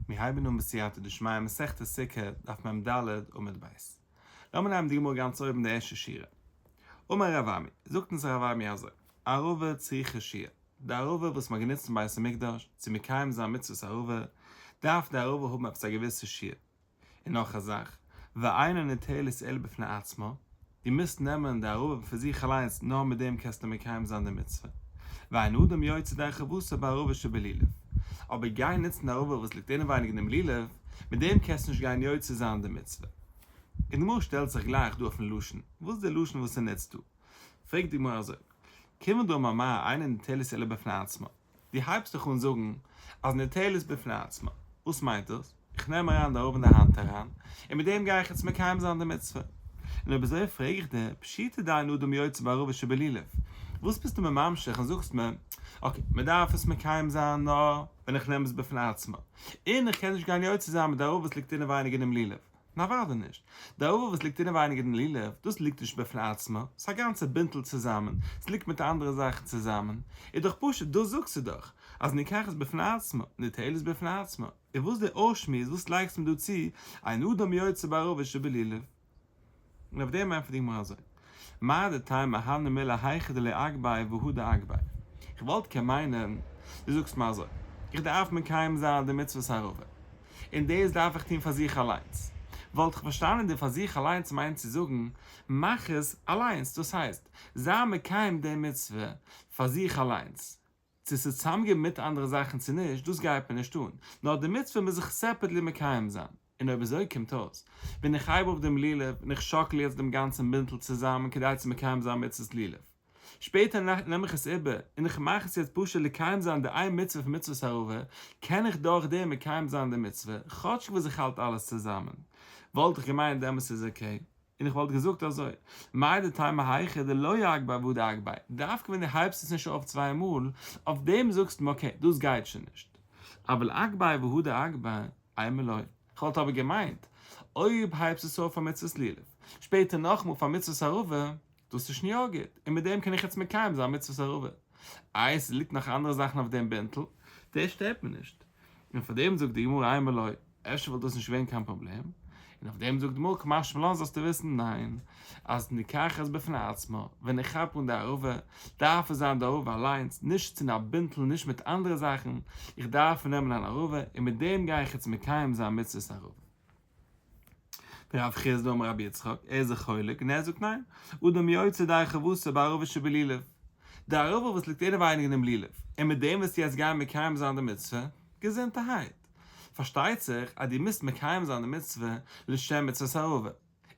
מיר הייבן אן בסייעתא דשמיא מסכת סוכה, דף מ ד, עמוד ב'. לאמיר נעמען די גמרא גאנץ אויבן די ערשטע שורה. אמר רב אמי, זאגט אונז רב אמי אזוי, ערבה צריכה שיעור, די ערבה וואס מ'האט גענוצט אין בית המקדש צו מקיים זיין מצוות ערבה, דארף די ערבה האבן עפעס א געוויסע שיעור. און נאך א זאך, ואינה ניטלת אלא בפני עצמה, דו מוזט נעמען די ערבה פאר זיך אליינס נאר מיט דעם קענסטו מקיים זיין די מצוה. ואין אדם יוצא ידי חובתו בערבה שבלולב. אבער גיין נוצן די ערבה וואס ליגט אינעווייניג אינעם לולב, מיט דעם קענסטו נישט גיין יוצא זיין די מצוה. און די גמרא שטעלט זיך גלייך דא אויפן לשון, וואס איז די לשון וואס ער נוצט דא? פרעגט די גמרא אזוי, כיוון דאמר מר אינה ניטלת אלא בפני עצמה, דו הייבסט דאך אן זאגן אז ניטלת בפני עצמה, וואס מיינט דאס? איך נעם אריין די ערבה אין די האנט אריין, און מיט דעם גיי איך יעצט מקיים זיין די מצוה. און אויב אזוי פרעג איך דיר, פשיטא דאין אדם יוצא בערבה שבלולב, וואס ביסטו מיר ממשיך און זאגסט מיר, okay, מען דארף עס מקיים זיין נאר ווען איך נעם עס בפני עצמה, און איך קען נישט גיין יוצא זיין מיט די ערבה וואס ליגט אינעווייניג אינעם לולב. אוודאי נישט. די ערבה וואס ליגט אינעווייניג אין לולב, דאס ליגט נישט בפני עצמה, ס'איז א גאנצע בינטל צוזאמען, ס'ליגט מיט אנדערע זאכן צוזאמען. איז דאך פשוט, דאס זאגסטו דאך, אז ניקח בפני עצמה, ניטלת בפני עצמה. און וואס דער אויסשמועס, וואס לייגסטו מיר דא צו, אין אדם יוצא בערבה שבלולב? און אויף דעם ענטפערט די גמרא אזוי, מהו דתימא הני מילי היכא דלא אגביה והדר אגביה. איך וואלט קען מיינען, דו זאגסט מיר אזוי, איך דארף מקיים זיין די מצוות ערבה, און דאס דארף איך טון פאר זיך אליינס. וואלט איך פארשטאנען די פאר זיך אליינס מיינט צו זאגן, מאך עס אליינס, דאס הייסט, זיי מקיים די מצוה פאר זיך אליינס. צו ס'איז צוזאמגעבן מיט אנדערע זאכן צו נישט, דאס גייט מיר נישט אן, נאר די מצוה מוז איך separately מקיים זיין. און אויב אזוי קומט אויס, ווען איך הייב אויף דעם לולב און איך שאקל יעצט דעם גאנצן בינטל צוזאמען כדי צו מקיים זיין מצוות לולב, שפעטער נעם איך עס איבער און איך מאך עס יעצט פשוט לקיים זיין די איין מצוה פון מצוות ערבה, קען איך דורך דעם מקיים זיין די מצוה, כאטשיג וואס איך האלט אלעס צוזאמען. וואלט איך געמיינט דעמאלס איז okay. און איך וואלט געזאגט אזוי, מהו דתימא היכא דלא אגביה והדר אגביה, דווקא ווען דו הייבסט עס נישט אויף צוויי מאל, אויף דעם זאגסטו מיר okay, דאס גייט שוין נישט. אבל אגביה והדר אגביה, אימא לא. כ'וואלט אבער געמיינט, אויב הייבסט עס אויף פאר מצוות לולב, שפעטער נאכאמאל פאר מצוות ערבה, דאס איז שוין יא גוט, און מיט דעם קען איך יעצט מקיים זיין מצוות ערבה. איי עס ליגט נאך אנדערע זאכן אויף דעם בינטל, דאס שטערט מיר נישט. און פאר דעם זאגט די גמרא אימא לא, אפשר וואלט דאס נישט געווען קיין פראבלעם, און אויף דעם זאגט די גמרא קא משמע לן זאלסטו וויסן ניין, אז ניקח בפני עצמה, ווען איך כאפ אן די ערבה, דארף עס זיין די ערבה אליינס, נישט צו א בינטל, נישט מיט אנדערע זאכן, איך דארף נעמען אן ערבה, און מיט דעם גיי איך יעצט מקיים זיין מצוות ערבה. רב חסדא אמר רבי יצחק, ער איז זיך חולק און ער זאגט ניין, אדם יוצא ידי חובתו בערבה שבלולב, די ערבה וואס ליגט אינעווייניג אינעם לולב, און מיט דעם וועסטו יעצט גיין מקיים זיין די מצוה, געזונטערהייט. פארשטייט זיך אז דו מוזט מקיים זיין די מצוה לשם מצוות ערבה,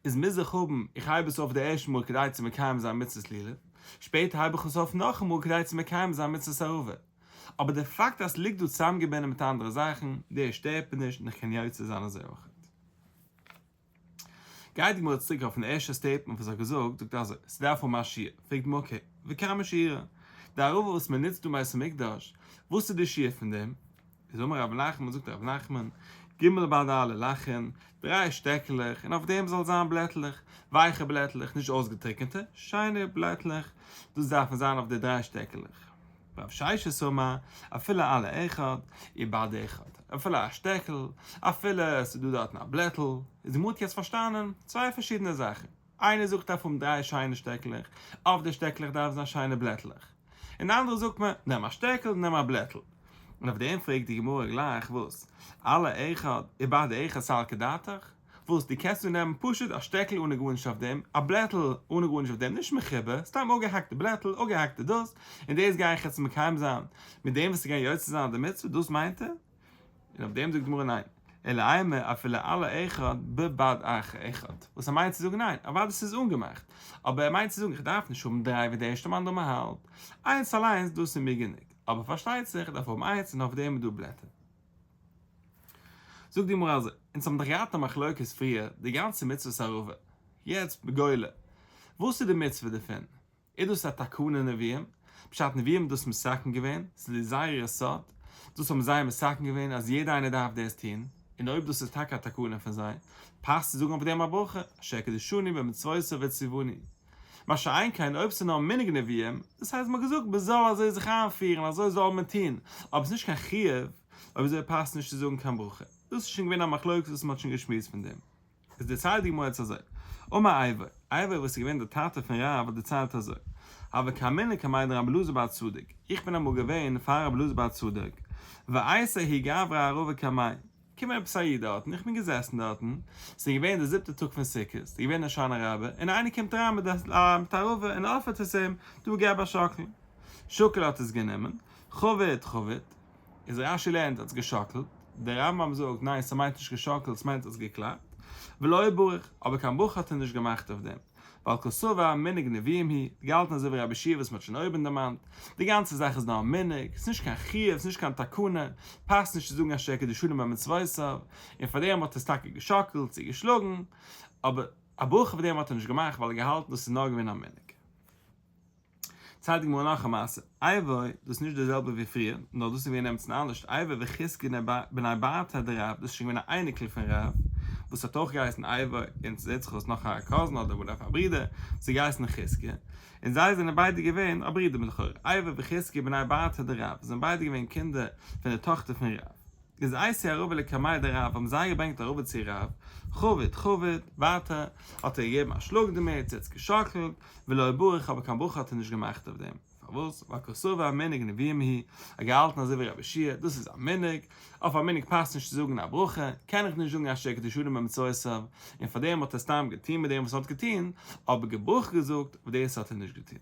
איז מוז איך האבן, איך הייב עס אויף די ערשטע מאל כדי צו מקיים זיין מצוות לולב, שפעטער הייב איך עס אויף נאכאמאל כדי צו מקיים זיין מצוות ערבה. אבער די פאקט אז ס'ליגט דא צוזאמגעבינדן מיט אנדערע זאכן, דאס שטערט מיר נישט און איך קען יוצא זיין אזוי אויך. גייט די גמרא צוריק אויפן ערשטע statement וואס האט געזאגט, זאגט אזוי, ס'דארף האבן א שיעור, פרעגט די גמרא okay, וכמה שיעורה? די ערבה וואס מען נוצט דא אין בית המקדש, וואס איז די שיעור פון דעם? איז אמר רב נחמן, זאגט רב נחמן, ג' בדי עלי לחין, דריי שטעקעלעך, און אויף דעם זאל זיין בלעטלעך, ווייכע בלעטלעך, נישט אויסגעטריקענטע, שיינע בלעטלעך, דאס דארפן זיין אויף די דריי שטעקעלעך. רב ששת אמר, אפילו עלה אחד, ובד אחד, אפילו א שטעקל, אפילו עס איז דא דארטן א בלעטל, איז די גמרא האט יעצט פארשטאנען צוויי פארשידענע זאכן, איינער זאגט דארף האבן דריי שיינע שטעקלעך, אויף די שטעקלעך דארף זיין שיינע בלעטלעך, און די אנדערע זאגט מען, נעם א שטעקל, נעם א בלעטל. און אויף דעם פרעגט די גמרא גלייך, וואס? עלה אחד, ובד אחד סלקא דעתך? וואס, דו קענסט דא נעמען פשוט א שטעקל אנע גארנישט אויף דעם, א בלעטל אנע גארנישט אויף דעם, נישט מחובר, סתם אפגעהאקטע בלעטל, אפגעהאקטע דאס, און דאס גיי איך יעצט מקיים זיין, מיט דעם וואס איך גיי יוצא זיין די מצוה, דאס מיינט ער? און אויף דעם זאגט די גמרא ניין, אלא אימא אפילו עלה אחד בבד אחד, וואס ער מיינט צו זאגן ניין, אוודאי ס'איז אנגעמאכט, אבער ער מיינט צו זאגן איך דארף נישט האבן דריי ווי די ערשטע מאן דאמר האלט, איינס אליינס דאס איז מיר גענוג, אבער פארשטייט זיך איך דארף האבן איינס און אויף דעם איז דא בלעטער. זאגט די גמרא אזוי, אונז האבן דאך געהאט א מחלוקת פריער די גאנצע מצוות ערבה, יעצט בגולה, וואס איז די מצוה דערפון? איז דאס א תקנה נביאים? פשט נביאים האבן דאס מתקן געווען, ס'איז זייער יסוד, דאס האבן זיי מתקן געווען אז יעדער איינער דארף דאס טון, און אויב דאס איז טאקע א תקנה פון זיי, פאסט צו זאגן אויף דעם א ברכה, אשר קדשנו במצוותיו וציוונו. מה שאין כן אויב ס'איז נאר מנהג נביאים, דאס הייסט מ'האט געזאגט מ'זאל אזוי זיך איינפירן, אזוי זאל מען טון, אבער ס'איז נישט קיין חיוב. אויב אזוי פאסט נישט צו זאגן קיין ברכה. דאס איז שוין געווען א מחלוקת וואס מען האט שוין געשמועסט פון דעם. איז דערציילט די גמרא יעצט אזוי, אמר אייבו, אייבו וואס איז געווען דער טאטע פון רב האט דערציילט אזוי, הוה קאימנא קמיה דרבי אלעזר בר צדוק, איך בין אמאל געווען פאר רבי אלעזר בר צדוק, ואייתי ההוא גברא ערבא קמיה, קומען עפעס א איד דארטן, איך בין געזעסן דארטן, ס'איז געווען די זיבטע טאג פון סוכות, ס'איז געווען הושענא רבה, און איינער קומט אריין מיט א ערבה און אפערט עס אים, דא געב א שאקל. שקל האט עס גענומען, חבט חבט, איז רשי לערנט האט עס געשאקלט, דער רמב ם זאגט ניין ס'מיינט נישט געשאקלט ס'מיינט עס געקלאפט, ולא ברך, אבער קיין ברכה האט ער נישט געמאכט אויף דעם, ווייל קסבר מנהג נביאים היא, געהאלטן אזוי ווי רבי יהושע וואס מ'האט שוין אויבן דערמאנט, די גאנצע זאך איז נאר א מנהג, ס'נישט קיין חיוב, ס'נישט קיין תקנה, פאסט נישט צו זאגן אשר קדשנו במצוותיו, און פאר דעם האט ער עס טאקע געשאקלט צו געשלאגן, אבער א ברכה אויף דעם האט ער נישט געמאכט ווייל ער האט געהאלטן דאס איז נאר געווען א מנהג. ציילט די גמרא נאך א מעשה, אייבו, דאס איז נישט די זעלבע ווי פריער, נאר דאס איז געווען עמיצן אנדערש, אייבו וחזקיה בני ברתיה דרב, דאס איז שוין געווען א אייניקל פון רב, וואס האט אויך געהייסן אייבו, און ס'זעט זיך אויס נאך א cousin אדער whatever א ברודער, וואס האט געהייסן חזקיה, און זיי זענען ביידע געווען א ברודער מיט לכאורה, אייבו וחזקיה בני ברתיה דרב, זענען ביידע געווען קינדער פון די טאכטער פון רב. איז אייתי ערבה לקמיה דרב, האבן זיי געברענגט ערבה צו רב, חבט חבט, ווייטער, האט ער געגעבן א שלאג דערמיט, ס'האט געשאקלט, ולא ברך, אבער קיין ברכה האט ער נישט געמאכט אויף דעם. פארוואס? ווייל קסבר מנהג נביאים היא, ער האט געהאלטן אזוי ווי רבי יהושע, דאס איז א מנהג, אויף א מנהג פאסט נישט צו זאגן א ברכה, קען איך נישט זאגן אשר קדשנו במצוותיו, און פאר דעם האט ער סתם געטון מיט דעם וואס ער האט געטון, אבער געברכה געזאגט, אויף דאס האט ער נישט געטון.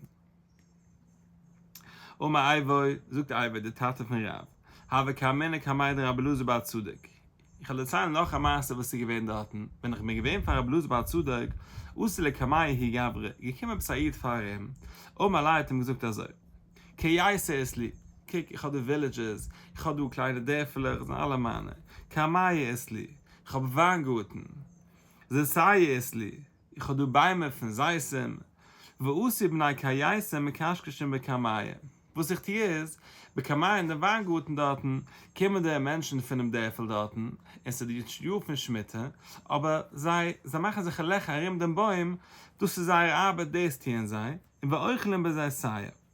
אמר אייבו, זאגט אייבו, דער טאטע פון רב, הוה קאימנא קמיה דרבי אלעזר בר צדוק. איך וועל דערציילן נאך א מעשה וואס איז געווען דארטן, ווען איך בין געווען פאר רבי אלעזר בר צדוק, אתא לקמיה ההוא גברא, איז געקומען עפעס א איד פאר אים, אמר ליה האט אים געזאגט אזוי, קרייתא אית לי, קוק איך האב דא villages, איך האב דא קליינע דערפעלעך, זענען אלע מיינע, כרמיא אית לי, איך האב וויינגארטן, זיתיא אית לי, איך האב דא ביימער פון זיתים, ואתו בני קרייתא מקשקשין בכרמיא. וואס איך טו איז, בכרמיא אין דעם וויינגארטן דארטן, קומען די מענטשן פונעם דערפל דארטן, און ס'איז די יאר פון שמיטה, אבער זיי, זיי מאכן זיך לעכער ארום דעם בוים, דאס איז זייער ארבעט, דאס טוען זיי, און ואוכלין בזיתיא.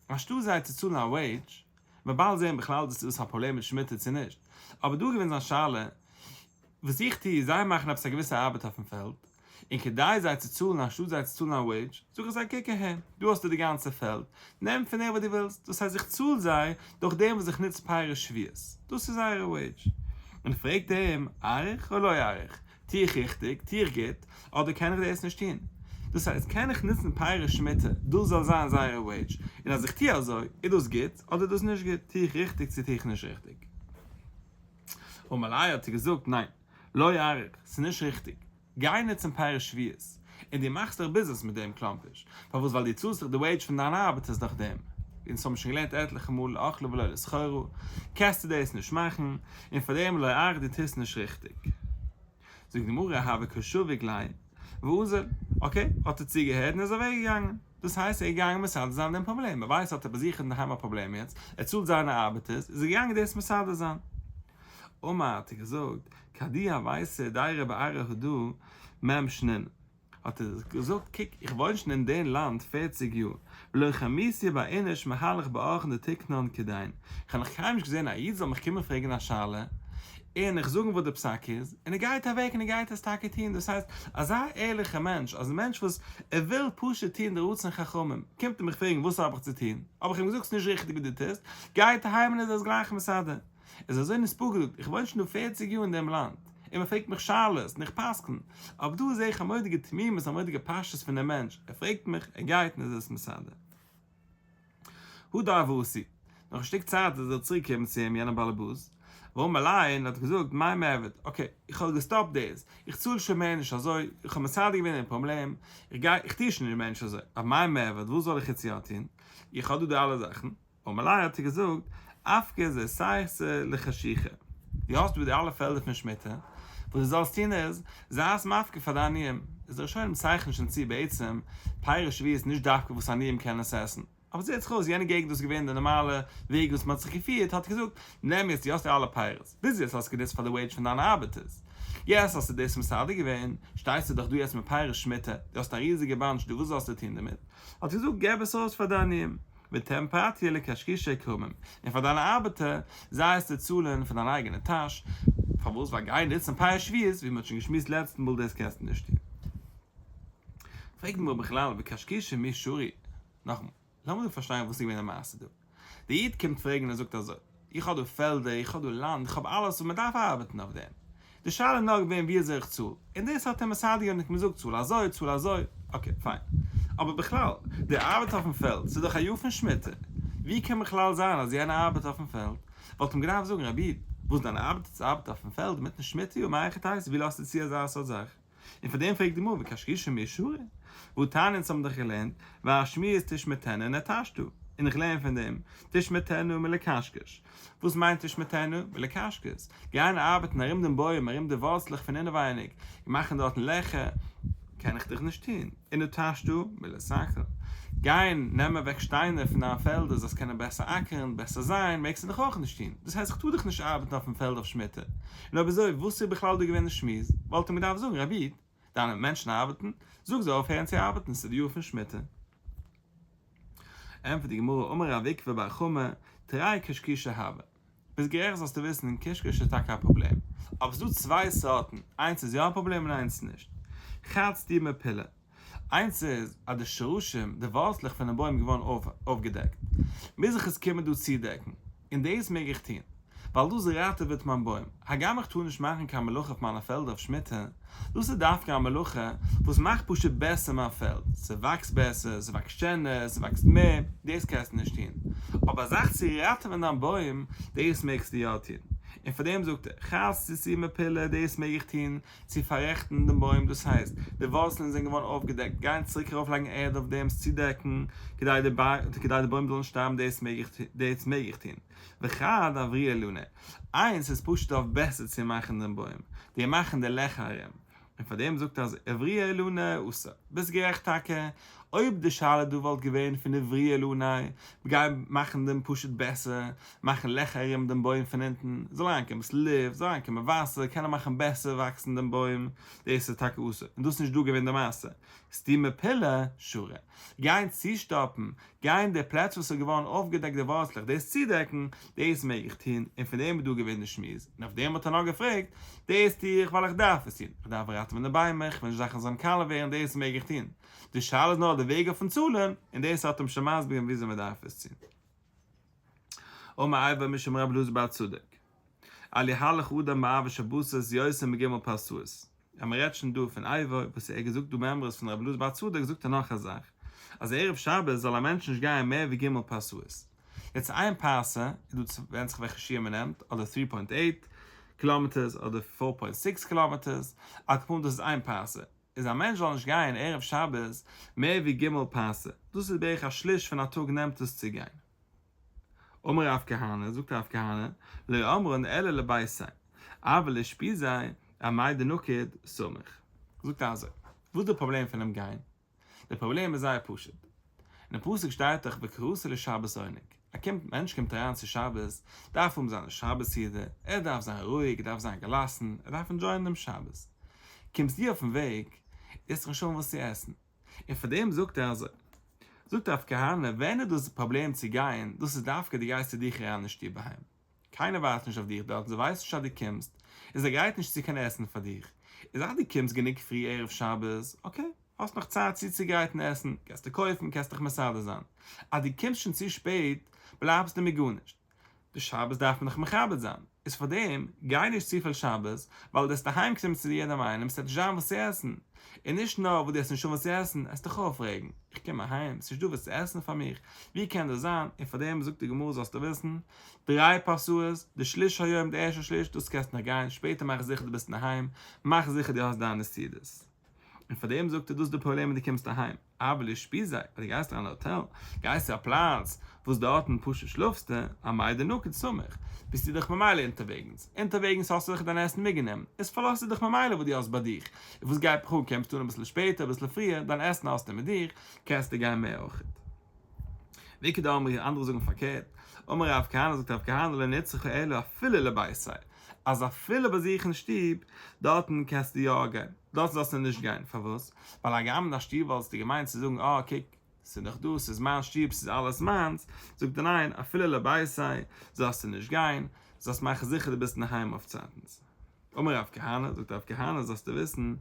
אנשטאט זיי צו צאלן א וועידזש, מ'וועט באלד זען בכלל דאס איז א פראבלעם מיט שמיטה צו נישט, אבער דא איז געווען זיין שאלה, וואס איך טו איז זיי מאכן עפעס א געוויסע ארבעט אויפן פעלד, און כדי זיי צו צאלן אנשטאט זיי צו צאלן א וועידזש, זאג איך זיי קוק אהער, דא האסטו די גאנצע פעלד, נעם פון דעם וואס דו ווילסט, דאס הייסט איך צאל זיי דורך דעם וואס איך נוץ פירות שביעית, דאס איז זייערע וועידזש. און פרעגט אים, אריך או לא אריך, טו איך ריכטיג, טו איך גוט, אדער קען איך דאס נישט טון? דאס הייסט, קען איך נוצן פירות שמיטה, דאס זאל זיין זייערע וועידזש, און אז איך טו אזוי, איז דאס גוט, אדער איז דאס נישט גוט, טו איך ריכטיג צו טו איך נישט ריכטיג? אמר ליה האט ער געזאגט, ניין, לא אריך, ס'איז נישט ריכטיג, גיי נוצן פירות שביעית, און דו מאכסט דיך ביזנעס מיט דעם קלאמפיש, פארוואס ווייל דו צאלסט דיך די וועידזש פון דיינע ארבעטערס דורך דעם, אונז האבן שוין געלערנט עטליכע מאל לאכלה ולא לסחורה, קענסטו דאס נישט מאכן, און פאר דעם לא אריך דו טוסט נישט ריכטיג. זאגט די גמרא הוה קא שביק ליה ואזיל, okay, האט ער צוגעהערט און איז אוועק געגאנגען, דאס הייסט ער איז געגאנגען מסדר זיין דעם פראבלעם, ער ווייסט האט ער ביי זיך אינדערהיים א פראבלעם יעצט, ער צאלט זיינע ארבעטערס, איז ער געגאנגען דאס מסדר זיין. אמר האט ער געזאגט, כד הויתי דיירי בארעא הדא מ' שנין, האט ער געזאגט, קוק, איך וואוין שוין אין דעם לאנד פערציג יאר, ולא חמיתי בר איניש מהלך באורחין דתקנן כדין, איך האב נאך קיינמאל נישט געזען א איד זאל מיך קומען פרעגן א שאלה, און איך זאגן וואס די פסק איז, און ער גייט אוועק און ער גייט עס טאקע טון, דאס הייסט, אזא ערליכע מענטש, אזא מענטש וואס ער וויל פשוט טון די רצון חכמים, קומט ער מיך פרעגן וואס האב איך צו טון, האב איך אים געזאגט ס'איז נישט ריכטיג ווי דו טוסט, גייט אהיים און איז עס גלייך מסדר. איז אזוי נספור געזאגט, איך וואוין שוין דא פערציג יאר אין דעם לאנד, און מען פרעגט מיך שאלות, און איך פסק'ן, אבער דא זעה איך א מורא'דיגע תמימות, א מורא'דיגע פשטות פון דעם מענטש, ער פרעגט מיך, ער גייט און איז עס מסדר. הדר ואתי. נאך א שטיק צייט איז ער צוריק געקומען צו אים יענער באלעבאס, ואמר ליה, און האט געזאגט, מאי מיעבד, okay, איך האב געסטאפט דאס, איך צאל שוין מער נישט אזוי, איך האב מסדר געווען דעם פראבלעם, איך גיי, איך טוה שוין נישט מער נישט אזוי, אבער מאי מיעבד, וואס זאל איך יעצט יא טון, איך האב דא די אלע זאכן. אמר ליה האט ער געזאגט, אפקע זיתייתא לחשיכה, דו האסט דא די אלע פעלדער פון שמיטה, וואס דו זאלסט טון איז, זיי עס מפקיר פאר די עניים, איז די ראשונים צייכענען שוין צו בעצם, פירות שביעית איז נישט דווקא וואס עניים קענען עס עסן, אבער זעט זיך אויס יענע געגנט דאס איז געווען די נארמאלע וועג וואס מען האט זיך געפירט, האט ער געזאגט, נעם יעצט דו האסט די אלע פירות, ביז יעצט האסטו גענוצט פאר די וועידזש פון דיינע ארבעטערס, יעצט האסטו דאס מסדר געווען, שטייסטו דאך דא יעצט מיט פירות שמיטה, דו האסט א ריזיגע bunch דא, וואס זאלסטו טון דערמיט? האט ער געזאגט, געב עס אויס פאר די עניים. ותן פתיה לקשקושי כרמים, און פאר דיינע ארבעטער, זיי עס צו צאלן פון דיין אייגענע טאש, פארוואס? ווייל גיין נוצן פירות שביעית, ווי מען האט שוין געשמועסט לעצטן מאל דאס קענסטו נישט טון. פרעגט די גמרא בכלל וקשקושי מי שרי? נאכאמאל, לאמיר דא פארשטיין וואס איז געווען די מעשה דא. דער איד קומט פרעגן און זאגט אזוי, איך האב דא פעלדער, איך האב דא לאנד, איך האב אלעס וואס מען דארף ארבעטן אויף דעם. די שאלה איז נאר געווען ווי אזוי איך צאל, און דאס האט ער מסדר געווען און געזאגט צאל אזוי, צאל אזוי, okay פיין. אבער בכלל, די ארבעט אויפן פעלד, ס'איז דאך א יאר פון שמיטה, ווי קען בכלל זיין אז יענער ארבעט אויפן פעלד? וואלט אים געדארפט זאגן, רבי איד, וואס דיין ארבעט איז ארבעט אויפן פעלד אינמיטן שמיטה יאר, מהיכי תיתי, ווי לאזטו צו אזא סארט זאך? און פאר דעם פרעגט די גמרא וקשקושי מי שרי? והתניא אונז האבן דאך געלערנט והשביעית תשמטנה ונטשתה, און איך לערן פון דעם תשמטנה מלקשקש, וואס מיינט תשמטנה? מלקשקש, גיין ארבעטן ארום דעם בוים, ארום די ווארצלעך פון אינעווייניג, מאכן דארטן לעכער, קען איך דאך נישט טון, ונטשתה מלסקל, גיין נעמען אוועק שטיינער פון דיין פעלדער זאלסט קענען בעסער אקערן, בעסער זייען, מעגסטו דאך אויך נישט טון, דאס הייסט איך טאר דאך נישט ארבעטן אויפן פעלד אויף שמיטה, און אויב אזוי וואס איז בכלל דא געווען די שמועס? וואלט ער געדארפט זאגן רבי איד, דיינע מענטשן ארבעטן, זאג זיי אויפהערן צו ארבעטן, ס'איז די יאר פון שמיטה. ענטפערט די גמרא, אמר רב עוקבא בר חמא, תרי קשקושי הוו. ביסט גערעכט זאלסטו וויסן, קשקוש איז טאקע א פראבלעם, אבער ס'איז דא צוויי סארטן, איינס איז יא א פראבלעם און איינס נישט. חד סתימא פילא. איינס איז אז די שרשים, די ווארצלעך פונעם בוים איז געווארן אויפגעדעקט, מוז איך עס קומען דא צודעקן, און דאס מעג איך טון, ווייל דאס ראטעוועט מיין בוים, הגם איך טאר נישט מאכן קיין מלאכה אויף מיינע פעלדער אויף שמיטה, דאס איז דווקא א מלאכה וואס מאכט פשוט בעסער מיין פעלד, ס'וואקסט בעסער, ס'וואקסט שענער, ס'וואקסט מער, דאס קענסטו נישט טון, אבער א זאך צו ראטעווען דיין בוים, דאס מעגסטו יא טון, און פאר דעם זאגט ער, חד סתימא פילא, דאס מעג איך טון, צו פאררעכטן דעם בוים, דאס הייסט, די ווארצלען זענען געווארן אויפגעדעקט, גיין צוריק ארויפלייגן ערד אויף דעם עס צודעקן, כדי די בוים זאל נישט שטארבן, דאס מעג איך דאס מעג איך טון. וחד אברויי אילני, איינס איז פשוט אויף בעסער צו מאכן דעם בוים, די מאכן די לעכער ארום, און פאר דעם זאגט אז אברויי אילני אסור. ביסט גערעכט טאקע, אויב די שאלה דא וואלט געווען פון אברויי אילני, גיי מאכן דעם פשוט בעסער, מאכן לעכער ארום דעם בוים פון אונטן, זאל אריינקומען אביסל לופט, זאל אריינקומען וואסער, קענען מאכן בעסער וואקסן דעם בוים, דאס איז טאקע אסור, און דאס איז נישט דא געווען די מעשה. סתימא פילא שרי. גיין צושטאפן, גיין די פלעצער וואס איז געווארן אויפגעדעקט די ווארצלעך דאס צודעקן, דאס מעג איך טון, און פון דעם איז דא געווען די שמועס, און אויף דעם האט ער נאר געפרעגט, דאס טו איך ווייל איך דארף עס טון, איך דארף ראטעווען די ביימער, איך וויל נישט זאכן זאלן קאלע ווערן, דאס מעג איך טון. די שאלה איז נאר די וועג אויפן צאלן, און דאס האט אים שוין מסביר געווען וויאזוי מען דארף עס טון. אמר אייבו משום רבי אלעזר בר צדוק, אל יהלך אדם בערבי שבתות יותר מג' פרסאות. אז מען רעדט שוין דא פון אייבו, וואס ער האט געזאגט דא מימרות פון רבי אלעזר בר צדוק, זאגט ער נאך א זאך, אז ערב שבת זאל א מענטש נישט גייען מער ווי ג' פרסאות. יעצט איין פרסה איז דא ווענדט זיך וועלכע שיעור מען נעמט, אדער three point eight קילאמעטערס אדער four point six קילאמעטערס, על כל פנים דאס איז איין פרסה. איז א מענטש זאל נישט גייען ערב שבת מער ווי ג' פרסה, דאס איז בערך א שליש פון א טאג נעמט עס צו גיין. אמר רב כהנא, זאגט רב כהנא, לא אמרן אלא לביתיה, אבל לאושפיזיה, אמאי דנקיט סמיך. זאגט ער אזוי, וואס איז די פראבלעם פונעם גיין? די פראבלעם איז זייער פשוט. אין די פסוק שטייט דאך וקראת לשבת עונג. א קומט מענטש קומט אריין צו שבת, דארף האבן זיינע שבת סעודה, ער דארף זיין רואיג, ער דארף זיין געלאסן, ער דארף enjoy ען דעם שבת. קומסט דו אויפן וועג, וועסט נישט האבן וואס צו עסן. און פאר דעם זאגט ער אזוי. זאגט רב כהנא, ווען איז דאס פראבלעם צו גיין, דאס איז דווקא דו גייסט צו דיך אריין אין שטוב אהיים. קיינער ווארט נישט אויף דיך דארט, זיי ווייסן נישט אז דו קומסט, און זיי גרייטן נישט צו קיין עסן פאר דיך, איז אז דו קומסט גענוג פרי ערב שבת, okay, האסט נאך צייט צוצוגרייטן עסן, קענסטו קויפן, קענסט דיך מסדר זיין. אז דו קומסט שוין צו שפעט, בלייבסטו מיט גארנישט. די שבת דארף מען דאך מכבד זיין, איז פארדעם גיי נישט צופיל שבת, ווייל דו וועסט אהיימקומען צו יעדעם איינעם, ס'וועט נישט זיין וואס צו עסן. און נישט נאר וואס דו האסט נישט וואס צו עסן, עסט דיך אויפרעגן, איך קום אהיים, ס'נישט דא וואס צו עסן פאר מיך, ווי קען דאס זיין, און פאר דעם זאגט די גמרא זאלסטו וויסן, דריי פרסאות, די שליש היום, די ערשטע שליש, דאס קענסטו נאך גיין, שפעטער מאך זיכער דו ביסט אינדערהיים, מאך זיכער דו האסט דיינע סעודות. און פאר דעם זאגט ער דאס איז די פראבלעם ווען דו קומסט אהיים. אבל לאושפיזיה, אז דו גייסט אריין אין האטעל, גייסט צו א פלאץ וואס דארטן פשוט שלאפסטו, אמאי דנקיט סמיך, ביסטו דאך ממילא אונטערוועגנס, אונטערוועגנס האסטו דאך דיין עסן מיטגענומען, איז פארלאזטו דיך ממילא וואס דו האסט ביי דיך, און וואס גייט מיך אן קומסטו אן אביסל שפעטער אביסל פריער, דיין עסן האסטו מיט דיך, קענסטו גיין מער אויכעט. ואיכא דאמרי, אנדערע זאגן פארקערט, אמר רב כהנא זאגט רב כהנא לא נצרכה אלא אפילו לביתיה, אז אפילו ביי זיך אין שטוב, דארטן קענסטו יא גיין, דארטן זאלסטו נישט גיין, פארוואס? ווייל הגם אין א שטוב וואלסטו געמיינט צו זאגן אה קוק. ס'איז דאך דא, ס'איז מיין שטוב, ס'איז אלעס מיינס, זאגט ער ניין, אפילו לביתיה זאלסטו נישט גיין, זאלסט מאכן זיכער דו ביסט אינדערהיים אויף צייטנס. אמר רב כהנא, זאגט רב כהנא, זאלסטו וויסן,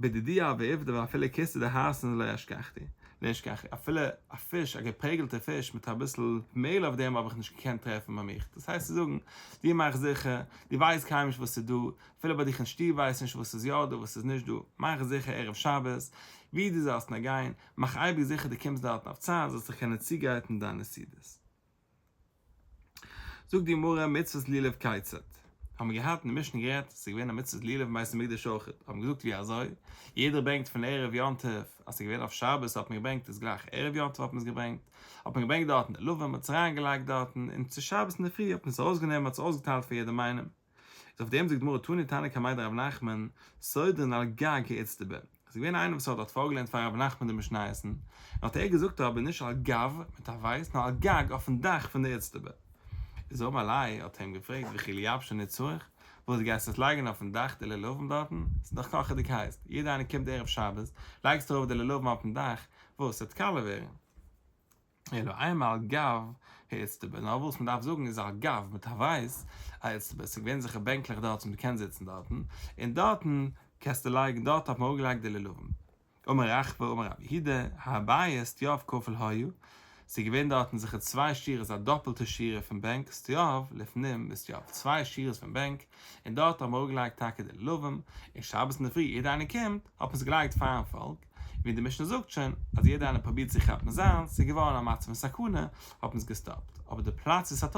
בדידי הוה עובדא ואפילו כסא דהרסנא לא אשכחתי, לא אשכחתי, אפילו א פיש, א געפרעגלטע פיש מיט אביסל מעהל אויף דעם האב איך נישט געקענט טרעפן ביי מיך, דאס הייסט צו זאגן, דו מאך זיכער, דו ווייסט קיינמאל נישט וואס ס'איז דא, אפילו ביי דיך אין שטוב ווייסט נישט וואס איז יא דא וואס איז נישט דא, מאך זיכער ערב שבת, ווי דו זאלסט נאר גיין, מאך אייביג זיכער דו קומסט דארטן אויף צייט זאלסט דיך קענען צוגרייטן דיינע סעודות. זאגט די גמרא מצוות לולב כיצד? האבן מיר געהאט אין די משנה גערעדט ס'איז געווען א מצוות לולב אין בית המקדש אויך, האבן מיר געזאגט ווי אזוי? יעדער ברענגט פון ערב יום טוב, אז ס'איז געווען אויף שבת האט מען געברענגט איז גלייך ערב יום טוב האט מען עס געברענגט, האט מען געברענגט דארטן די לולבים מ'האט עס אריין געלייגט דארטן, און צו שבת אינדערפרי האט מען עס ארויסגענומען מ'האט עס אויסגעטיילט פאר יעדעם איינעם. איז אויף דעם זאגט די גמרא תני תנא קמיה דרב נחמן סודרין על גג האיצטבא, עס איז געווען איינער וואס האט דארט פארגעלערנט פאר רב נחמן די משניות, און האט ער געזאגט אבער נישט על גב מיט א ווייס נאר על גג אויפן דאך פון די איצטבא. איז אמר ליה האט ער אים געפרעגט וכי לייבשן הוא צריך, וואס דו גייסט עס לייגן אויפן דאך די לולבים דארטן, עס איז דאך קאכעדיג הייס, יעדער איינער קומט ערב שבת, לייגסטו ארויף די לולבים אויפן דאך, וואס, ס'וועט קאלע ווערן. אלא אימא על גב האיצטבא, נאר וואס מען דארף זאגן איז על גב מיט א ווייס האיצטבא, ס'איז געווען זיכער בענקלעך דארט וואס מען קען זיצן דארטן, און דארטן קענסטו לייגן, דארט האט מען אראפגעלייגט די לולבים. אמר רחבה אמר רב יהודה, הבית סטיו כפול היה, ס'איז געווען דארטן זיכער צוויי שורות א דאפלטע שורה פון בענק, סטיו לפנים מסטיו, צוויי שורות פון בענק, און דארט האט מען אראפגעלייגט טאקע די לולבים, און שבת אינדערפרי יעדער איינער קומט, האט מען עס געלייגט פארן פאלק, ווי די משנה זאגט שוין אז יעדער איינער פרובירט צו כאפן זיינס, ס'איז געווארן א מצב פון סכנה, האט מען עס געסטאפט. אבער די פלאץ ווי ס'האט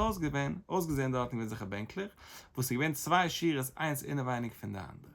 אויסגעזען דארטן געווען זיכער בענקלעך, וואס איז געווען צוויי שורות איינס אינעווייניג פון די אנדערע.